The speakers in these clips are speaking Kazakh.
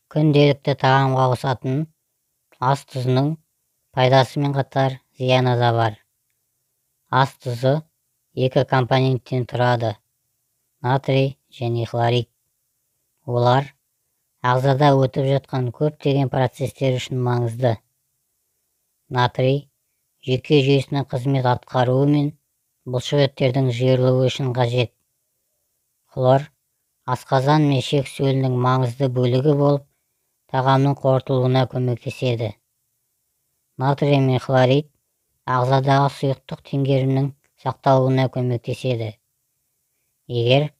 Күнделікті тағамға қосатын ас тұзының пайдасымен қатар зияны да бар. Ас тұзы екі компоненттен тұрады: натрий және хлорид. Олар ағзада өтіп жатқан көптеген процестер үшін маңызды. Натрий жүйке жүйесінің қызмет атқаруы мен бұлшықеттердің жиырылуы үшін қажет. Хлор асқазан мен ішек сөлінің маңызды бөлігі болып, тағамның қорытылуына көмектеседі. Натрий мен хлорид ағзадағы сұйықтық теңгерімнің сақталуына көмектеседі. Егер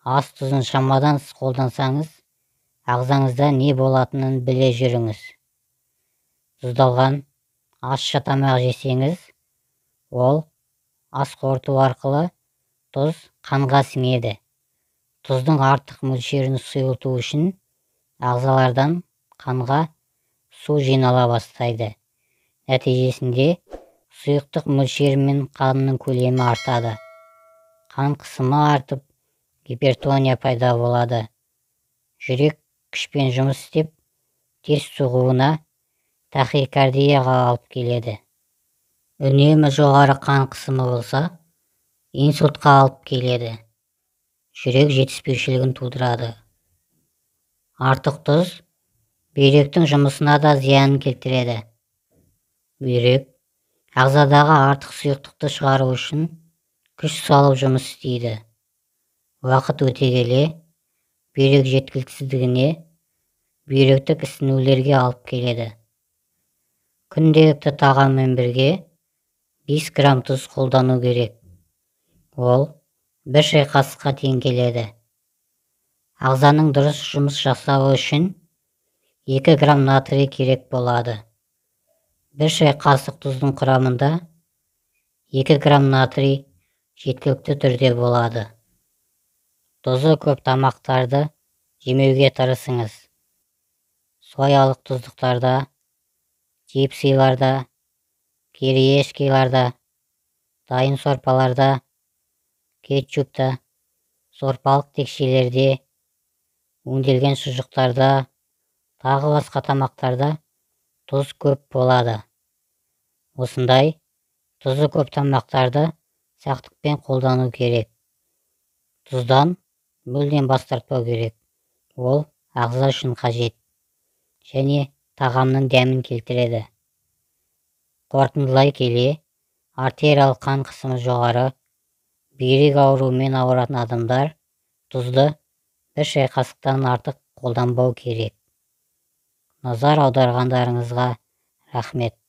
ас тұзын шамадан тыс қолдансаңыз, ағзаңызда не болатынын біле жүріңіз. Тұздалған ащы тамақ жесеңіз, ол ас қорыту арқылы тұз қанға сіңеді. Тұздың артық мөлшерін сұйылту үшін ағзалардан қанға су жинала бастайды. Нәтижесінде сұйықтық мөлшері мен қанның көлемі артады. Қан қысымы артып, гипертония пайда болады. Жүрек күшпен жұмыс істеп, тез соғуына, тахикардияға алып келеді. Үнемі жоғары қан қысымы болса, инсультқа алып келеді. Жүрек жетіспеушілігін тудырады. Артық тұз бүйректің жұмысына да зиянын келтіреді. Бүйрек ағзадағы артық сұйықтықты шығару үшін күш салып жұмыс істейді. Уақыт өте келе бүйрек жеткіліксіздігіне, бүйректік ісінулерге алып келеді. Күнделікті тағаммен бірге 5 грамм тұз қолдану керек. Ол бір шай қасыққа тең келеді. Ағзаның дұрыс жұмыс жасауы үшін 2 грамм натрий керек болады. Бір шай қасық тұздың құрамында 2 грамм натрий жеткілікті түрде болады. Тұзы көп тамақтарды жемеуге тырысыңыз. Соялық тұздықтарда, чипсиларда, кириешкиларда, дайын сорпаларда, кетчупта, сорпалық текшелерде, өңделген шұжықтарда, тағы басқа тамақтарда тұз көп болады. Осындай тұзы көп тамақтарды сақтықпен қолдану керек. Тұздан мүлдем бас тартпау керек. Ол ағза үшін қажет және тағамның дәмін келтіреді. Қорытындылай келе, артериялық қан қысымы жоғары, бүйрек ауруымен ауыратын адамдар тұзды бір шай қасықтан артық қолданбау керек. Назар аударғандарыңызға рахмет.